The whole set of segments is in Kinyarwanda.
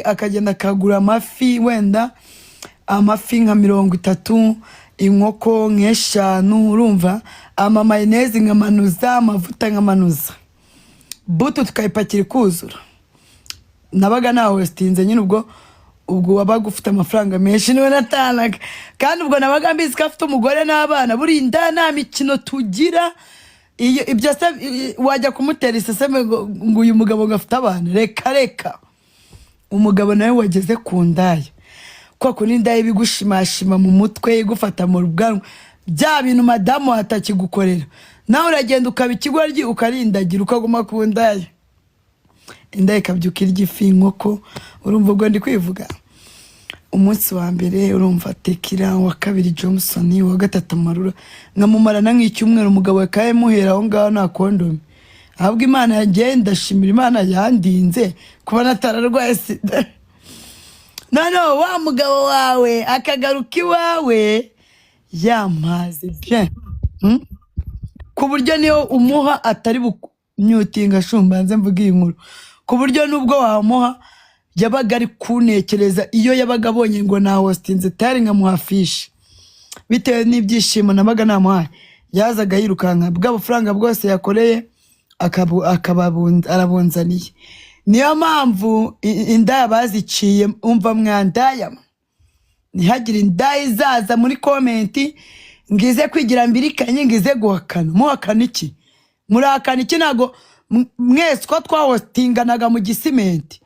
Akagenda akagura amafi, wenda amafi nka 30, inkoko nk'eshanu, urumva, amamayonezi nkamanuza, amavuta nkamanuza, boot tukayipakira ikuzura. Nabaga nahostinze nyine. Ubwo wabaga ufite amafaranga menshi niwe natanaga, kandi ubwo nabaga mbizi ko afite umugore n'abana. Burinda nta mikino tugira. Iyo ibyo se wajya kumutera iseseme ngo uyu mugabo ngo afite abana? Reka reka. Umugabo nawe wageze ku ndaya, kwa kundi indaya ibigushimashima mu mutwe, igufata mu bwanwa, bya bintu madamu atakigukorera, nawe uragenda ukaba ikigoryi, ukarindagira, ukaguma ku ndaya. Indaya ikabyuka irya ifi, inkoko. Urumva, ubwo ndi kwivuga umunsi wa mbere, urumva, tequila, uwa kabiri Johnson, uwa gatatu Amarula, nkamumarana nk'icyumweru. Umugabo muhera aho ngaho nta condom. Ahubwo Imana yagiye, ndashimira Imana yandinze kuba natararwaye sida. Noneho wa mugabo wawe akagaruka iwawe yamaze bien. Ku buryo niyo umuha atari bunyutinga. Shumba nze mvuge iyi nkuru. Ku buryo nubwo wamuha, yabaga ari kunekereza. Iyo yabaga abonye ngo nahostinze tayari, nkamuha fish, bitewe n'ibyishimo nabaga namuhaye, yazaga yirukanka, bwa bufaranga bwose yakoreye akaba arabunzaniye. Niyo mpamvu indaya baziciye. Umva mwandaya, ntihagire indaya izaza muri comment ngize kwigira mbirikanye, ngize guhakana. Muhakana iki? Murahakana iki? Ntabwo mwese ko twahostinganaga mu Gisimenti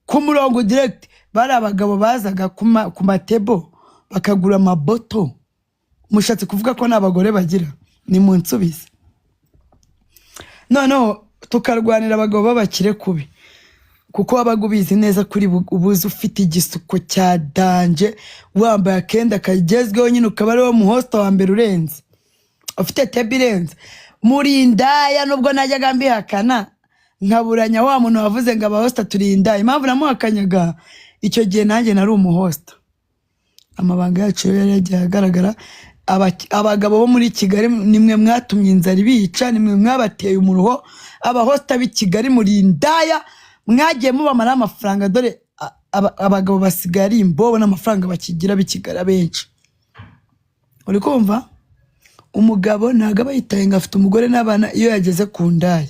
ku murongo direct. Bari abagabo bazaga ku matebo bakagura amaboto. Mushatse kuvuga ko nta bagore bagira? Ni mu nsubize. Noneho tukarwanira abagabo b'abakire kubi, kuko wabaga ubizi neza kuri ubuze ufite igisuko cya danger, wambaye akenda kagezweho nyine, ukaba ari wo muhosta wa mbere urenze, ufite table irenze. Muri indaya. Nubwo najyaga mbihakana, nkaburanya wa muntu wavuze ngo abahosta turi indaya. Impamvu namuhakanyaga, icyo gihe nanjye nari umuhosta. Amabanga yacu rero yari yagiye ahagaragara. Abagabo bo muri Kigali, nimwe mwatumye inzara ibica, nimwe mwabateye umuruho. Abahosta b'i Kigali, muri indaya. Mwagiye mubamaraho amafaranga. Dore abagabo basigaye ari imbobo n'amafaranga bakigira b'i Kigali abenshi. Uri kumva, umugabo ntabwo aba yitaye ngo afite umugore n'abana. Iyo yageze ku ndaya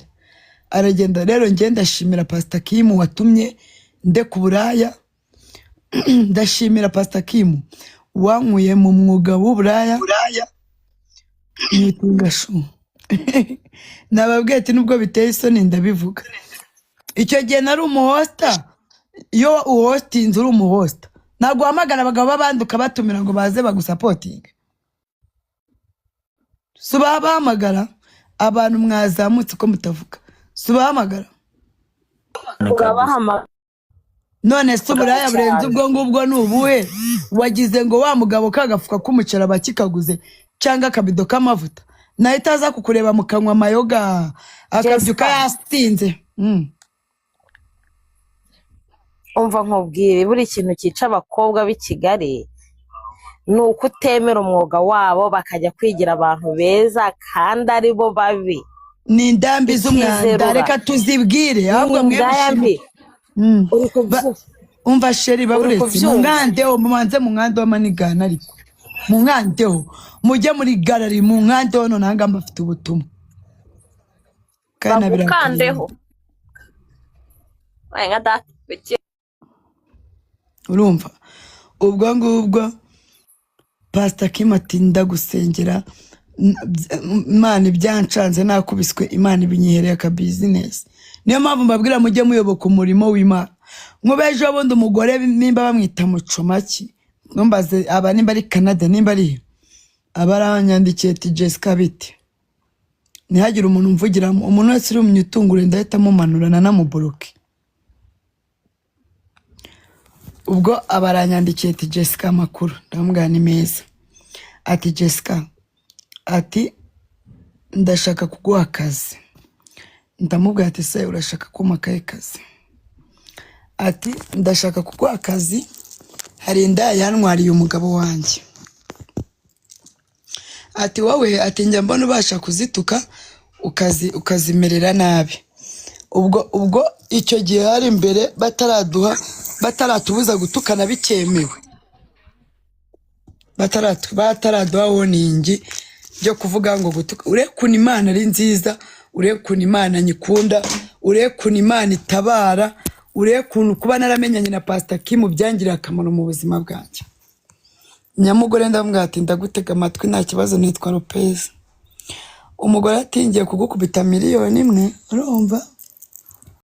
aragenda. Rero njye ndashimira Pasita Kimu watumye ndeka uburaya. Ndashimira Pasita Kimu wankuye mu mwuga w'uburaya. Mwitunga shu, nababwiye ati nubwo biteye isoni ndabivuga. Icyo gihe nari umuhosta. Iyo uhostinze uri umuhosta, ntabwo uhamagara abagabo b'abandi ukabatumira ngo baze bagusupportinge. Si ubahamagara? Abantu mwazamutse ko mutavuga, si ubahamagara? Urabahamagara. None se uburaya burenze Cyane. ubwo ngubwo ni ubuhe? Wagize ngo wa mugabo kagafuka k'umuceri aba akikaguze, cyangwa akabido k'amavuta, nahita aza kukureba mukanywa amayoga, akabyuka Jessica. yasinze. Umva nkubwire, buri kintu cyica abakobwa b'i Kigali ni uko utemera umwuga wabo, bakajya kwigira abantu beza kandi ari bo babi. Ni indambi z'umwanda. Ukizerura. Reka tuzibwire Ni ahubwo mwe indaya mushima mbi. Uri kubyumva? Umva chérie. Uri Baburetse kubyumva? Munkandeho, mubanze munkandeho manigana, ariko munkandeho, mujye muri gallery munkandeho. Noneho ngaha mbafite ubutumwa kandi Bagukandeho. Waye nka data biki? Urumva, ubwo ngubwo Pasita Kim ati ndagusengera, Imana ibyancanze, nakubiswe, Imana ibinyihereye aka business. Niyo mpamvu mbabwira mujye muyoboka umurimo w'Imana. Nk'ubu ejo bundi umugore, nimba bamwita Mucomaki, numbaze aba nimba ari Canada, nimba ari aba, aranyandikiye ati: "Jessica, bite?" Ntihagire umuntu umvugiramo. Umuntu wese uri mu myitungure ndahita mumanura nanamublocke. Ubwo aba aranyandikiye ati: "Jessica, amakuru?" Ndamubwira ni meza. Ati: "Jessica," ati, "ndashaka kuguha akazi." Ndamubwira ati: "Se urashaka kumpa akahe kazi?" Ati: "Ndashaka kuguha akazi, hari indaya yantwariye umugabo wanjye." Ati: "Wowe," ati, "njya mbona ubasha kuzituka ukazimerera nabi." Ubwo icyo gihe hari imbere bataraduha Bataratubuza gutukana bikemewe, bataraduha warning byo kuvuga ngo gutuka. Urebe ukuntu Imana ari nziza, urebe ukuntu Imana nyikunda, urebe ukuntu Imana itabara, urebe ukuntu kuba naramenyanye na Pastor Kim byangiriye akamaro mu buzima bwanjye. Nyamugore ndamubwira ati: "Ndagutega amatwi, nta kibazo, nitwa Lopez." Umugore ati: "Ngiye kugukubita 1 miliyoni, urumva?"